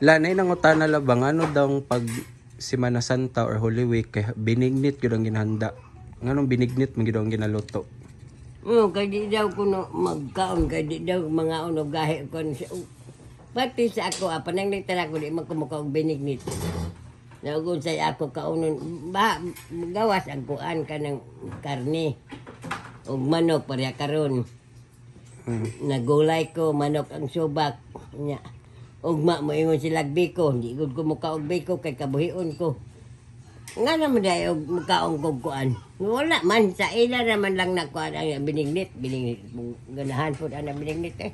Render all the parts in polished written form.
Lanay nangutana la ba ngano daw pag Semana Santa or Holy Week kay binignit gyud ang ginahanda. Nganong binignit man gyud ang ginaluto? Oo, kay di daw kuno magkaon, kay di daw mga unog gahi kon siya. Pati sa ako, panang nagtara ko, di man ko mukha og binignit. Naugon sa ako kaunon, ba, gawas ang kuan ka ng karne. Og manok pareha karon. Nagulay ko, manok ang subak. Nya. Ugma moingon sila biko, di gud ko mukha og biko kay kabuhion ko. Nga naman dahil og mukaong kog kuan. Wala man, sa ila naman lang nakuan ang binignit. Binignit, ganahan po ang binignit eh.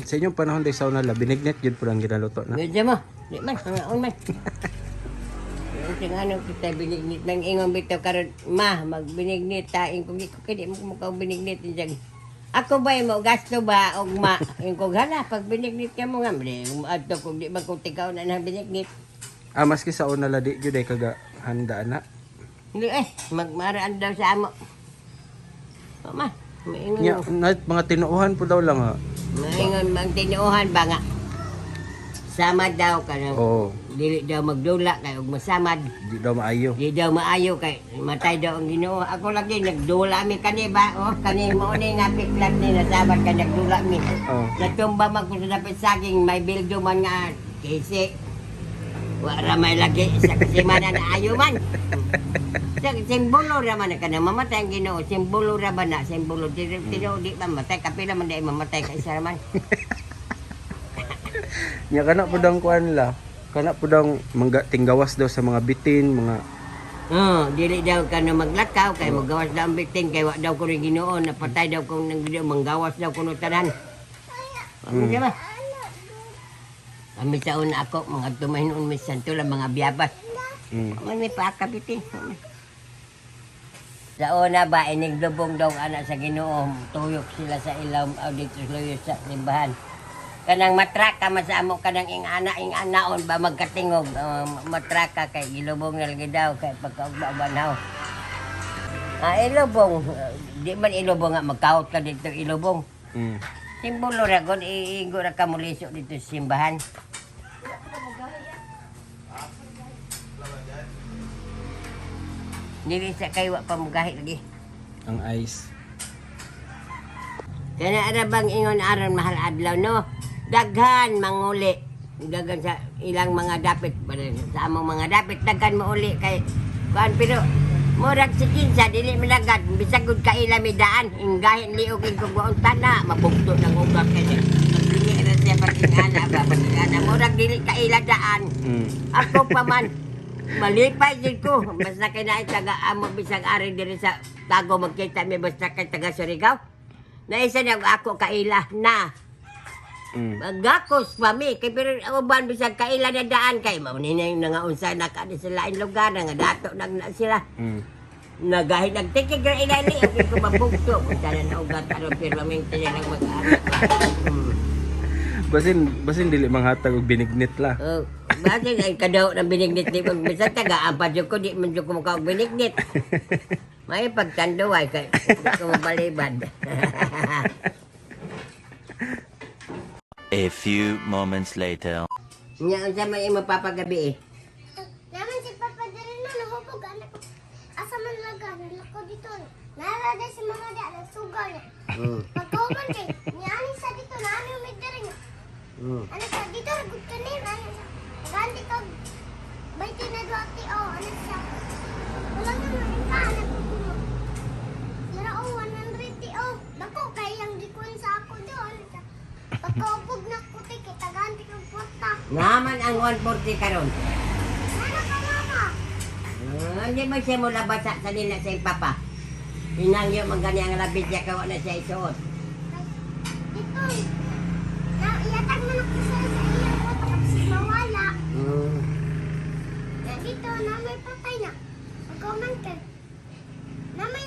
Sa inyong panahon day sa una la binignit gyud pud ang ginaluto na. Medyo mo, di man, hangaon man. Yung ano kita binignit ng ingon bitaw karon ma magbinignit tain kung di ko kay di mo mukha binignit diyan. Ako ba mo gasto ba og ma yung kog hala pag binignit ka mo nga di adto kung di man kung tigaw na nang binignit. Ah, maski sa una la di gyud ay kaga handa na. Hindi eh magmaraan daw sa amo. O, ma, maingon. Nya, na, mga tinuohan po daw lang ha. Maingon mang tinuohan ba nga. Samad daw kanang Oo, dili daw magdula kay og masamad. di daw maayo. Di daw maayo kay matay daw ang Ginoo. Ako lagi nagdula mi kani ba? Oh, kani mo ni nga piklat ni nasabat ka nagdula mi. Oh. Natumba man ko sa dapit saging may bildo man nga kisi. Wa ra may lagi sa kasimana na ayo man. Sa simbolo ra man ka na mamatay ang Ginoo, simbolo ra ba na simbolo di di di ba matay kapila man di mamatay kay isa ra man. Nya kana po daw ang kuan la. Kana po daw mangga tinggawas daw sa mga bitin, mga Oh, dili daw ka na maglakaw kay magawas daw ang bitin kay wa daw ko rin Ginoo napatay daw kung nang Ginoo manggawas daw kuno tanan. Ano ba? Kami sa una ako, mga tumahinon may santo lang, mga biyabas. Man may paakabitin. Sa una ba, iniglubong daw ang anak sa Ginoo, tuyok sila sa ilaw, o dito sa sa simbahan. Kanang matraka, masamo kanang ing ana, ing anaon ba magkatingog, matraka kay ilubong na lagi daw, kay pagkaugba-banhaw. Ah, ilubong, di man ilubong nga, magkaot ka dito ilubong. Simbolo ra god iigo ra ka muliso dito sa simbahan. Dili sa kay wa pa mugahi lagi. Ang ice. Kana ara bang ingon aron mahal adlaw no? Daghan manguli. Daghan sa ilang mga dapit sa among mga dapit daghan mouli kay kuan pero murag si kinsa dili malagad bisag gud kaila mi daan inggahin liog ing kugwaon tana mabugto ng ugat kay naglingi ra siya pag ingana ba pag-ingana murag dili kaila daan. Ako pa man malipay jud ko basta kay naay taga amo bisag ari diri sa tago magkita mi basta kay taga Surigao. Naisa na ako kaila na. Magakos pa mi kay pero ang uban bisag kaila na daan kay mao ni na yung nangaunsa na ka sa lain lugar nga dato nag na sila. Nagahi nagtikig ra ila ni okay ko mabugto kung tanan na ugat aron pero may tanan ang mag-anak. Basin basin dili manghatag og binignit la. Oh, bakit ay kadaw ng binignit di mag bisan taga ampad jud ko di man jud ko mukha og binignit. May pagtanduay kay di ko mabalibad. A few moments later. Nya unsa man imo papagabi eh? Naman si Papa diri na nahubog anak ko. Asa man laga nalako dito. Nara si mama da nagsugal niya. Pagkauban kay niani sa dito na ano may diri niya. Ano sa dito ra gud kanin ano sa. Ganti kag bayti na duati o ano sa. Wala na man ka anak ko kuno. Dira o 100 ti o. Dako kay ang gikuan sa ako do ano sa. Pagkaubog na kuti kay taganti kag kwarta. Naman ang 140 karon. Nana ka mama. Ah, hindi man siya mo labasa sa nila sa iyong papa. Inangyo man gani ang labit niya kawa na siya isuot. Dito. Na iatag man ako sa iya ko tapos mawala. Na dito na may patay na. Pagkaman kay. Na may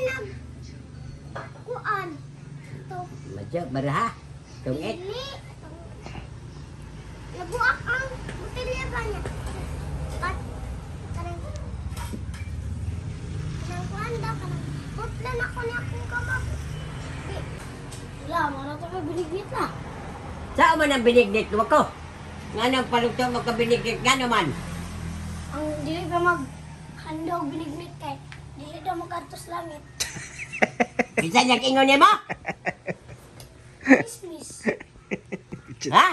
Siya, baraha. Tungit. Dili. Nabuak ang botelya ba niya? Pat, kanang, kanang kuan daw, kanang, putlan ako niya akong kamot. Di, wala, mga to may binignit na. Saan man ang binignit mo ko? Nga nang paluto mo ka binignit nga naman. Ang dili pa mag handa og binignit kay dili daw makadto sa langit. Kinsa niyang ingon nimo? Christmas. Ha?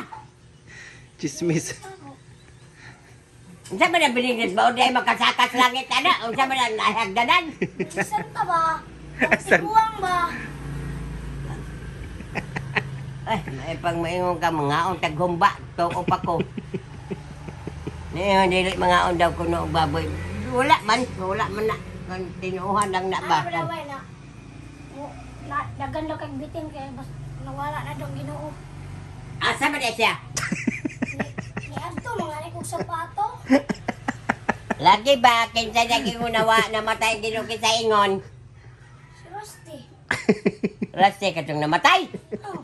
Chismis. Unsa man ang binignit ba? O di ay makasakas langit ana? Unsa man ang nahagdanan? Santa ba? Ang tiguang ba? Ay, may pang maingon ka mga on taghumba, tuo pa ko. Niyon dili mga on daw kuno og baboy. Wala man na. Kan tinuohan lang na ba. Ano ba daw na? Na dagan daw kay bitin kay bas nawala na daw Ginoo. Asa man na siya? Ni adto mga ni kog sapato. Lagi ba kinsa nang ingon na namatay Ginoo kinsa ingon? Si Rusty. Rasti katong namatay. Oh.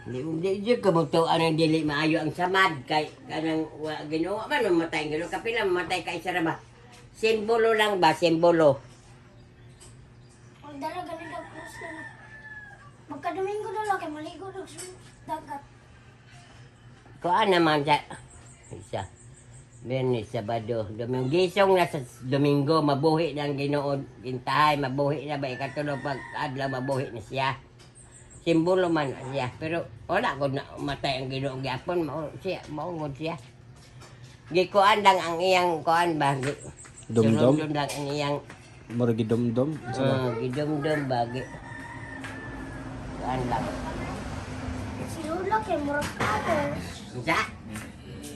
Di di di ka mo to anong dili maayo ang samad kay kanang wa Ginoo man mamatay Ginoo kapila mamatay kay isa ra ba. Simbolo lang ba simbolo. Ang dala gani daw krus na. Magka Domingo daw lang kay maligo daw sa dagat. Kuan naman sa isa. Biyernes, Sabado, Domingo. Gisong na sa Domingo, mabuhi na ang Ginoo gintahay, mabuhi na ba ikatulo pag adlaw mabuhi na siya. Simbolo man na siya, pero wala ko na matay ang Ginoo gyapon, mao siya, maungod siya. Gikuan lang ang iyang kuan ba? Dumdum? Sunod lang ang iyang Mura gidumdum. Unsa ba? gidumdum ba? Kuan lang. Si Lola kay murag others. Unsa?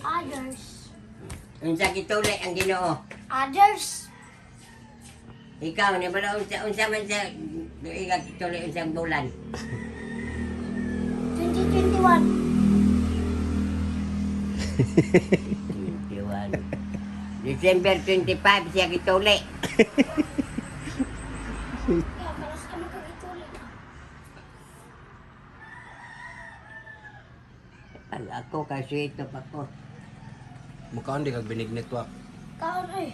Others. Unsa gitulay ang Ginoo? Others. Ikaw, ni bala unsa unsa man sa ikaw tuloy unsang bulan. 2021. 21. December 25 siya gituli. Kaya kalas ka magkagituloy. Pag ako kasi ito pa ko. Mukhaon di kag binignit wa. Kaon eh.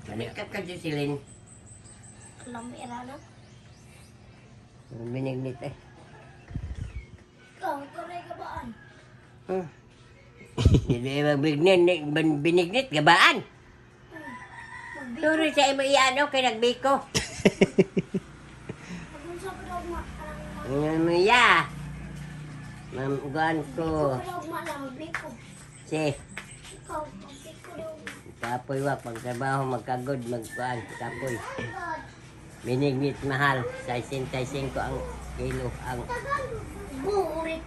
Manikap ka Jocelyn. Lamira na. Binignit eh. Ikaw, kuray ka baan? Huh. Hindi ba binignit, binignit gabaan. Turo sa imo iano kay nagbiko. Magunsa pa daw ma. Parang Ano mo ya? Ma'am, gaan ko. pa daw ma lang magbiko. Si, Ikaw, magbiko daw. kapoy wa pagtrabaho magkagod magkuan kapoy. Binignit mahal, 65 ang kilo ang Burit.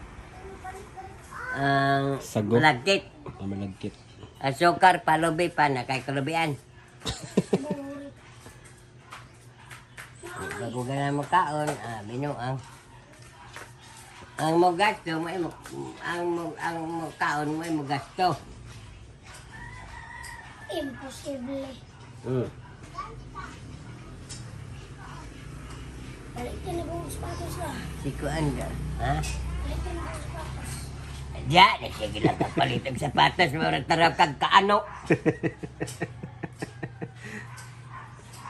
ang Sago. malagkit. Ah, malagkit. Asukar palubi pa na kay kalubian. Burit. Bago ka na makaon, ah, binuang. Ang mo gasto mo mo ang mo ang mo kaon mo mo gasto. Imposible. Balik ka na kong sapatos na. Si kuan ka, ha? Balik ka na kong sapatos. Diya, na sige lang ka palit og sapatos mo taraw kag kaano.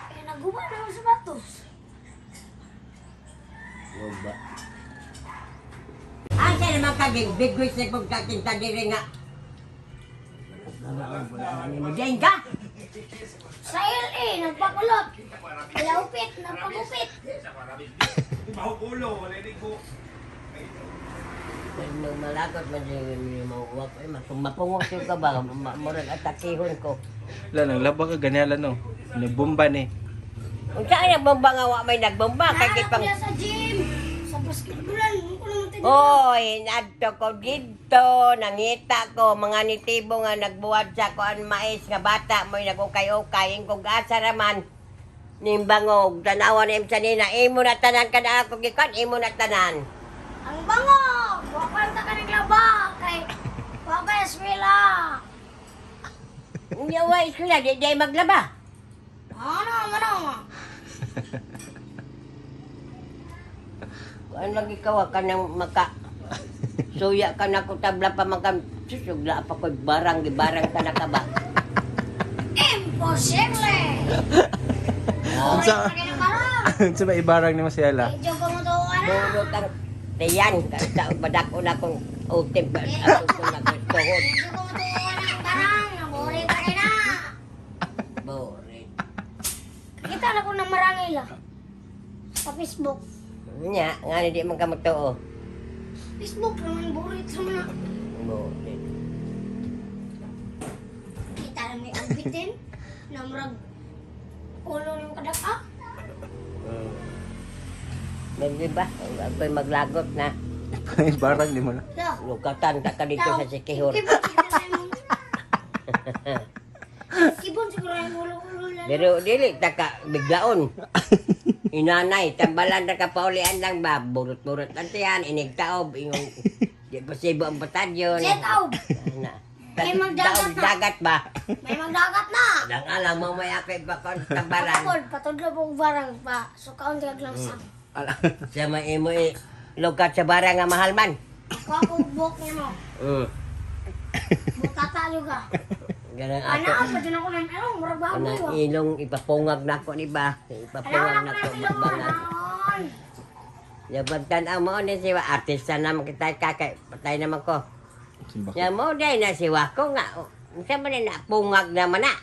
Eh, naguba na akong sapatos. Guba. Asa naman kaging bigwis na pagkakinta diri nga. Mo ka? Sa LA, nagpakulot. Laupit, nagpagupit. Nung malakot man siya yung mga uwak, ay mapungos yung ka ba, murag atakihon ko. Wala nang labang ka ganyan no. Nagbomba ni. Unsa ay nagbomba nga wa may nagbomba kay Nahanap gipang niya sa gym. Sa basketballan. Ano naman tayo? Oy, nadto ko didto, nangita ko mga nitibo nga nagbuhat sa kuan mais nga bata mo'y nagukay-ukay ingkog asa raman nimbangog tanawa ni sa nina imo na tanan kada ako gikan imo na tanan. Ang bango! Wakanta ka ng laba. Kay, wakay eskwela. Unya wa eskwela di di maglaba. Ano, ano? Kuan lagi ka wa ka nang maka suya ka na ko tabla pa man kam susugla pa ko barang gibarang ka na ka ba. Imposible! Unsa Kaya ng barang. unsa ba ibarang nimo siya la? Medyo gumutuwa ka na. Burot ang tiyan sa badak na kong utim ba ako ko na tuhod. Medyo gumutuwa ka ng barang. Naburi pa rin na. Boring. Kita na ko ng marangil ah. Sa Facebook. Nya nga di man ka magtuo. Facebook naman burit sa mga. Boring. Kita na may agbitin. Namrag ulo ng kadaka. Di ba? Ako'y maglagot na. Ibarang nimo la. La. Lukatan ta ka dito sa Sikihor. Kibon siguro na yung Kibon siguro na yung ulo-ulo lang. Pero dili ta ka biglaon. Inanay, tambalan ta ka paulian lang ba? Burot-burot ang tiyan, inigtaob, ingong di pasibo ang batalyon. Set out! Ana. May magdagat Taob na. dagat ba? May magdagat na! Lang alam mo may ako'y bakon tambalan. Patol, patudlo po barang pa. So kaunti kag lang sa. Ala. Sa may imo eh, lukat sa barang nga mahal man. Ako buhok niya mo. Butata ka. Ganang ako. Ana, pa din ako ng ano, murag baboy Kanang wa. ilong ipapungag na ako ni ba? Ana, Ipapungag ako na na ako ilong bangag. anaon. Ya pagtan-aw mo ni siwa artista naman kita kakay patay naman ko. Ya mo dai na siwa ko nga. Unsa man na pungag naman na.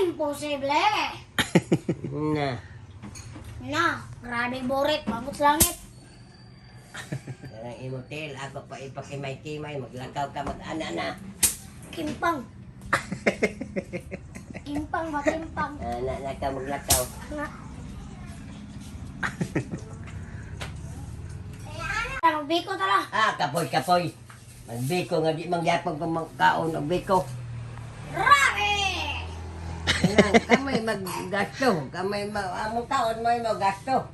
Imposible! Na. Na, grabe borik, mabot langit. Kanang imo tel ako pa ipakimay-kimay maglakaw ka mag-ana na. Kimpang. Kimpang ba, kimpang? Ana na ka maglakaw. Nga. Magbiko tara. Ah, kapoy kapoy. Magbiko nga di mangyapon ko magkaon og biko. Grabe! Kanang kamay maggasto, kamay ma among kaon mo gasto.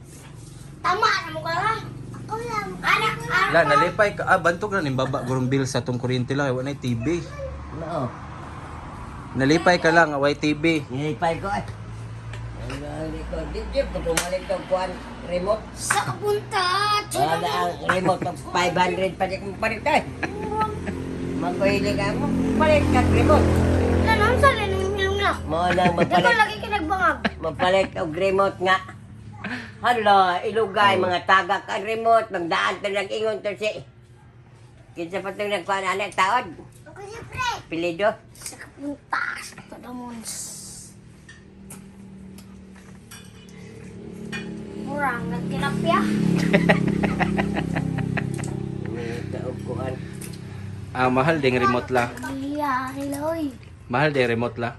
Tama na mo ka la. Ako lang. Anak, anak. La nalipay ka ah bantog na ning baba gurong bill sa tong kuryente la wa nay TV. Mao. Nalipay ka lang way TV. Nilipay ko ay. Ano ko di di ko pumalit og kuan remote. Sa kapunta. Wala ang remote og 500 pa di ko palit ay. Magkuhili ka mo, palit ka remote. Nanon sa rin ilong na. Mo nang Dito magpalit, lagi ka nagbangag. magpalit og remote nga. Hala, ilugay mga tagak ang remote, magdaan to nag-ingon to si. Kinsa pa tong nagkuan anak taod? Ako siyempre. Pilido. Sa kapunta. Sa kadamons. Murang nagtilapia. Taog kuan. Ah mahal ding remote la. Iya, niloy. Mahal ding remote la.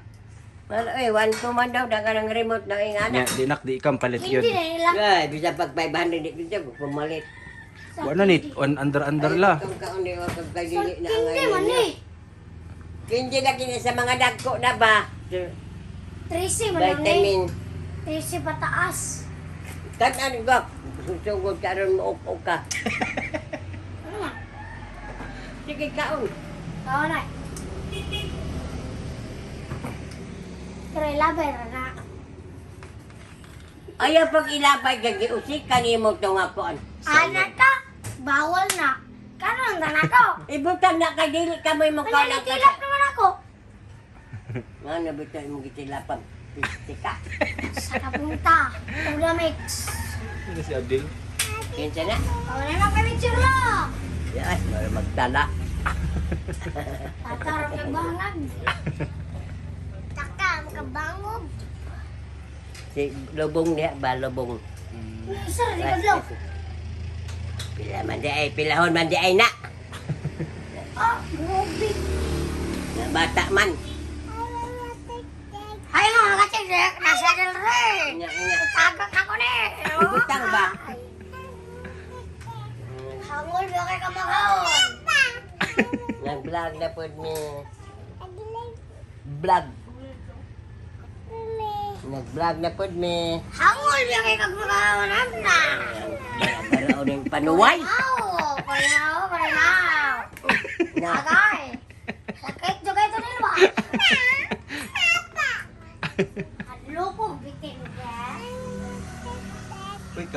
Wala eh, 1 2 man daw dagan ang remote na ingana. Nya di nak di ikam palit Hindi yun. na nila. Ay, bisa pag 500 di ko pumalit. Wa na ni on under under la. Kung kaon ni wa pagkadili na ang Hindi man eh. Hindi na kini sa mga dagko na ba? 13 man lang eh. Vitamin. 13 pataas. Kan ano ba? Susugod ka ron mo ok ka. Ano man? Sige kaon. Tao na. Pero ilabay ra na. Ayaw pag ilabay gagi usikan nimo to nga kuan. Anak ka, bawal na. Kanon na nako. Ibutang na kay dili ka mo'y Wala makaon ang tilap naman ako. Ngano bitaw imong gitilapan? Pistika. Sa kapunta. Ula mix. Ano si Abdil? Kinsa na? Wala na picture lo. Yes, mara magtala. Tatarong nagbangag. Taka, makabangog. Si lubong niya ba lubong. Sir, di ka lo. Pila man di ay pilahon man di ay na. Ah, grabe. Na Bata man. Ay, mga katsik, nasa del rey. Nya nya. Tagak ako ni. Ibutang ba? Hangol ba kay kamakaon? Nag-vlog na pod mi. Vlog. Nag-vlog na pod mi. Hangol ba kay kamakaon na? Pero ning panuway. Aw, kaya kaya. Na. Agay. Sakit juga ito nila.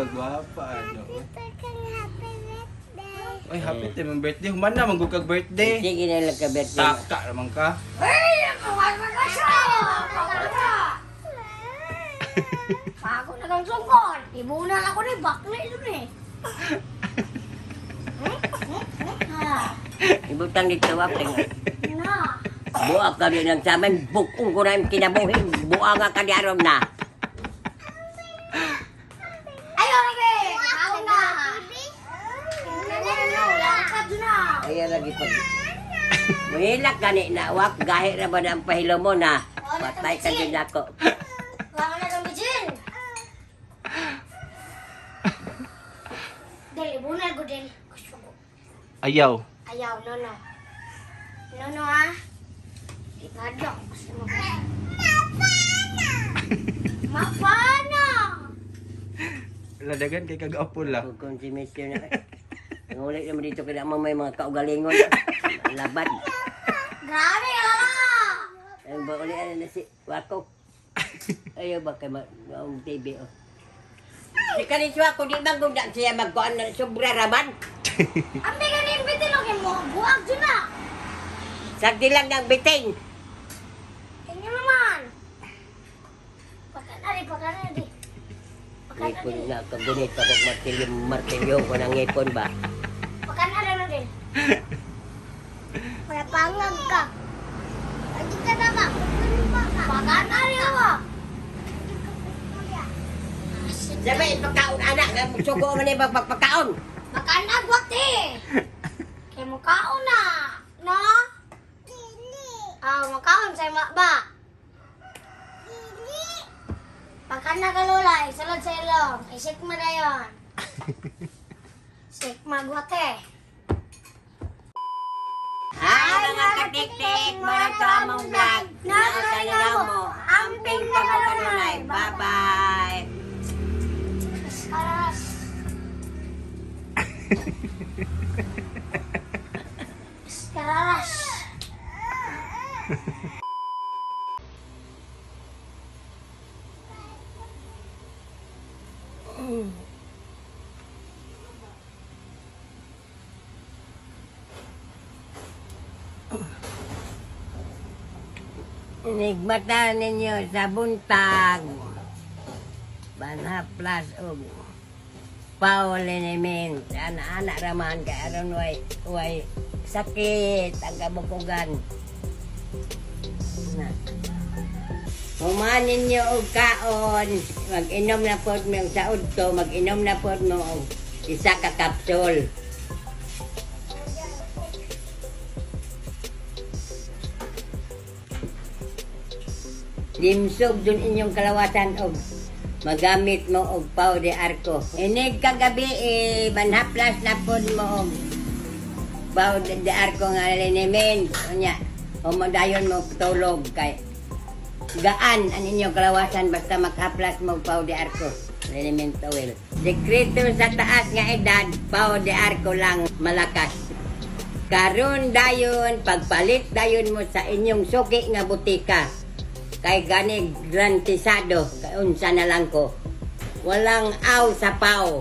Kagwapa ano. Happy birthday. Ay, happy time ang birthday. Human na manggug kag birthday. Sige na lang ka birthday. Taka naman ka. Bago na kang sungkol. Ibunan ako ni bakli dun eh. Ibutang dito wa pre. Na. Buak ka rin ang samin, bukong ko na yung kinabuhi. Buang ka di aron na. Ayaw lagi. Ako na. Langkad na. Ayan lagi pag... Muhilak gani na, wak gahi ra ba na ang pahilo mo na. Patay ka din ako. Wala na kang bijin. Dali, bunal ko din. Gusto ko. Ayaw. Ayaw, no, no. No, no, ha? Ikado, gusto mo. Mapana! Mapana! Ladagan kay kag-apo la. Kung si Mister na. Ngulit naman dito kaya mo may mga kaugalingon. Laban. Grabe ka lala! Ang ba uli ano na si Wako. Ayaw ba kay ang TV oh. Si kanis Wako di bang gunda siya magkuan na sobra raman. Ang biga ni bitilog mo, buwag dyan na! Sagdi lang ng biting. Tingnan naman! Pagkanari, pagkanari. Ngipon Pagkanari. na kagunit pa kog martilyo martilyo ko ng ngipon ba. Pagkanari na din. Para pangag ka. Adi ka na ba? Pagkanari ka ba? Sabay pagkaon anak, sugo man ni pagpagkaon. Makanag wati. Kay mukaon na. No? Dili. Ah, mukaon sa ma ba? Dili. Pagkana ka lola, isulod sa ilong. Isik mo na yon. Sik magwate. Hi mga katiktik, marang among vlog. Nasa mo. Amping na kanunay. Bye-bye. Aras. Kararas. Nigmata ninyo sa buntag. Banhaplas og paulinimint. Ana-ana raman kay aron way sakit ang kabukugan. Na. Human ninyo og kaon, mag-inom na pod mo sa udto, mag-inom na pod mo og isa ka kapsul. Limsog dun inyong kalawasan og magamit mo og pau de arco. Inig kagabi eh, manhaplas na pod mo og pau de arco nga linimin. Unya, humadayon mo tulog kay gaan ang inyong kalawasan basta maghaplas mo og pau de arco. Liniment oil. Sekreto sa taas nga edad, pau de arco lang malakas. Karon dayon, pagpalit dayon mo sa inyong suki nga butika. Kay gani garantisado, kay unsa na lang ko. Walang aw sa pao.